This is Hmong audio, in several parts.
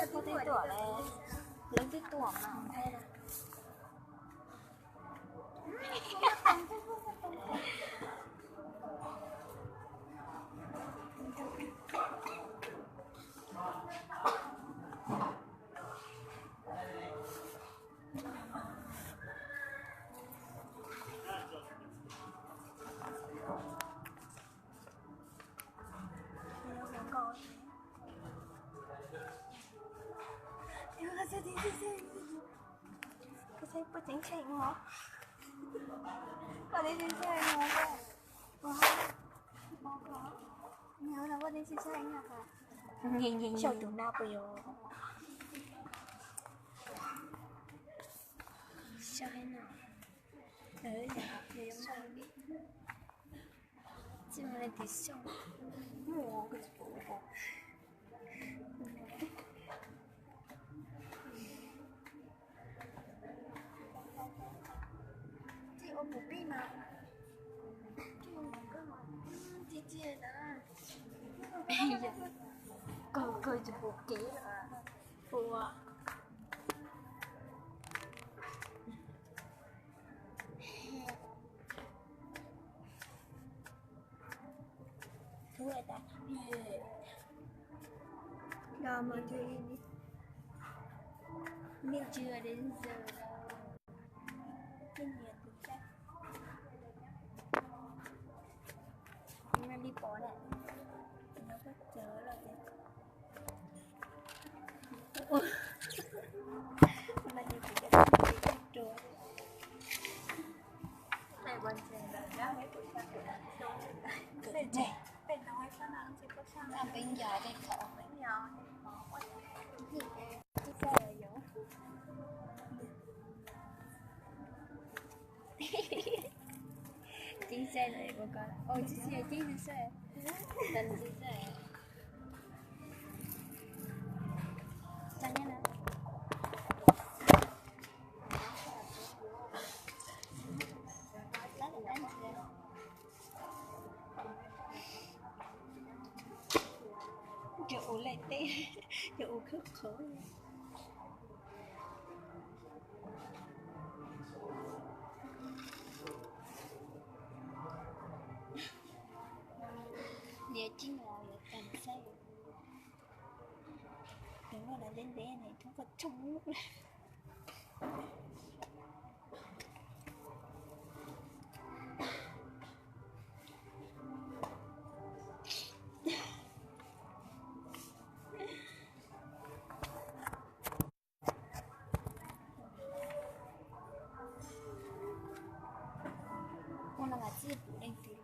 Puas twb tuaj lawm, lawv twb tuaj mas. Saum tus no puas yog? Saib no. Tsis muaj leej twg xyov. Muaj, kuv tsis pom. Tsis ua puv pij mas. Tsis tsis na. Kawg kawg tsis pom kev lawm. Ua. Thú ai tas. Los mas thiaj li, nws chưa đến giờ đâu. Cái gì vậy? Nó đi bỏ nè. Nó có chở rồi kìa. Ui. Hôm nay thì chị cho các chị đi chùa. Này, bọn chị là đã thấy tụi con tụi nó trốn. Tụi trẻ. Tụi nó hay sao nó không chịu có sao. Làm bánh giò đây thở. Bánh giò. Cái xe là dấu. Chính xe này của con. Ôi, chiếc xe chính là xe. Tần chính xe. Căng nhá nè. Lát nữa anh chị. Cov ua lej teb, cov ua khawb qhov. Niam tsis no lawv tag xaib. Tus no lawv ntev ntev ne, thoob koj tsoom. Ua no mas txij pum leej twg.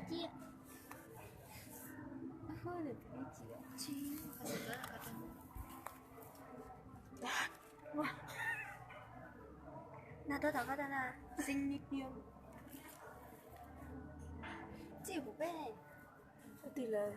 Cia. Hu, nws tus leej txiv tsis. Nag tuaj tom koj tag na, xib nib tiag. Txij pum peb. Twg lawm?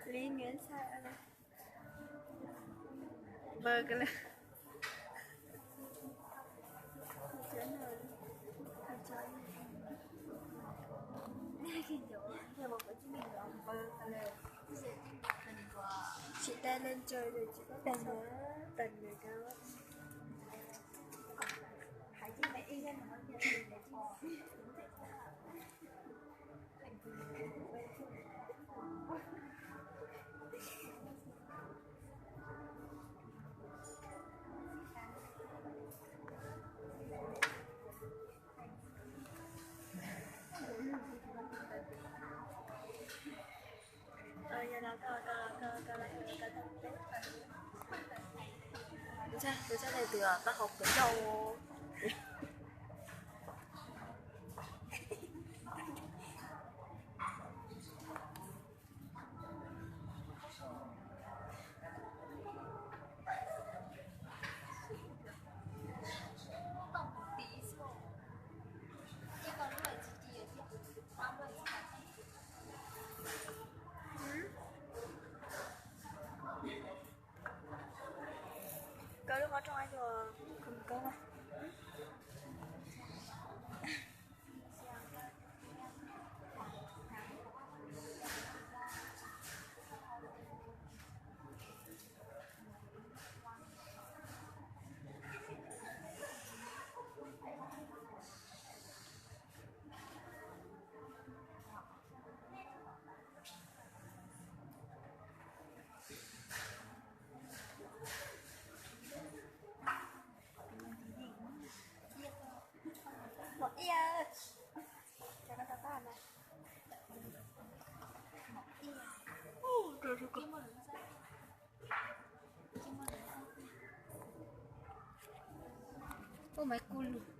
Lý Nguyễn Sai. Npawg ka le. Tsis tas leej twg, tsis tas leej twg. Txoj neeg twg tau hauv pem yau. Kawg lub qhov rooj, kawg. Mos ib, ub, maiv kuj lug.